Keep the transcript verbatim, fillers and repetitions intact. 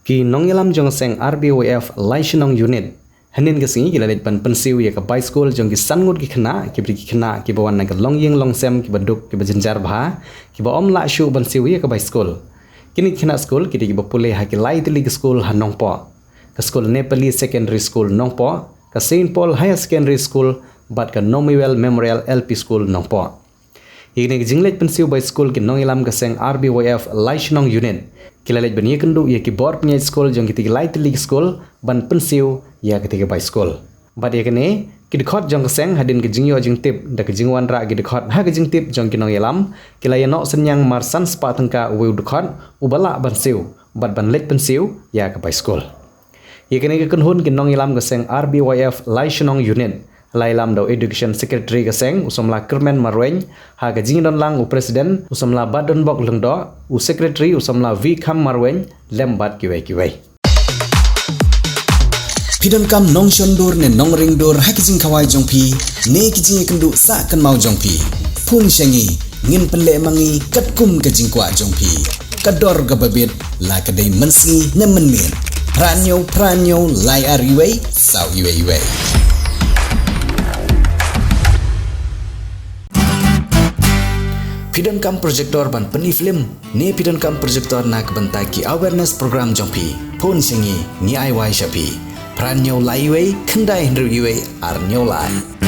Ki nongïalam jong ka seng R B Y F Laishnong Unit hynnin ka sngi ki la leit ban pynsiew ïa ka bai skul jong ki san ngut ki khynnah, kiba dei ki khynnah kiba wan na ka longïing longsem, kiba duk, kiba jynjar bha, kiba ym lah shuh ban siew ïa ka bai skul. Kine ki khynnah skul ki dei kiba pule ha ki lai tylli ki skul ha Nongpoh: ka skul Nepali Secondary School Nongpoh, ka Saint Paul Higher Secondary School bad ka Nomiwel Memorial L P School Nongpoh. Ïa kane ka jingleit pynsiew bai skul, ki nongïalam ka seng R B Y F Laishnong Unit ki la leit ban ïakynduh ïa ki bor pynïaid skul jong kitei ki lai tylli ki skul ban pynsiew ïa kitei ki bai skul. Bad ïa kane, ki dkhot jong ka seng, hadien ka jingïoh jingtip da ka jingwanrah ki dkhot ha ka jingtip jong ki nongïalam, ki la ïanoh synñiang mar san spah tyngka uwei u dkhot uba lah ban siew bad ban leit pynsiew ïa ka bai skul. Ïa kane ka kynhun ki nongïalam ka seng R B Y F Laishnong Unit la ïalam da u Education Secretary ka seng, u samla Kyrmen Marwein, ha ka jingdon lang u President, u samla Badonbok Lyngdoh, u Secretary, u samla Vikham Marwein, lem bad kiwei kiwei. Phi donkam nongshon dur ne nongring dur ha ki jingkhawai jong phi ne ki jingïakynduh sah kynmaw jong phi? Phone sha ngi, ngin pynleh ma ngi katkum ka jingkwah jong phi. Ka dor kaba bit, la ka dei mynsngi ne mynmiet. Phra hynñiew phra hynñiew lai ar iwei saw iwei iwei. Phi donkam projector ban pyni film ne phi donkam projector na ka bynta ki awareness program jong phi? Phone sha ngi, ngi ai wai sha phi. Phra hynñiew lai iwei khyndai hynriew iwei ar hynñiew lai.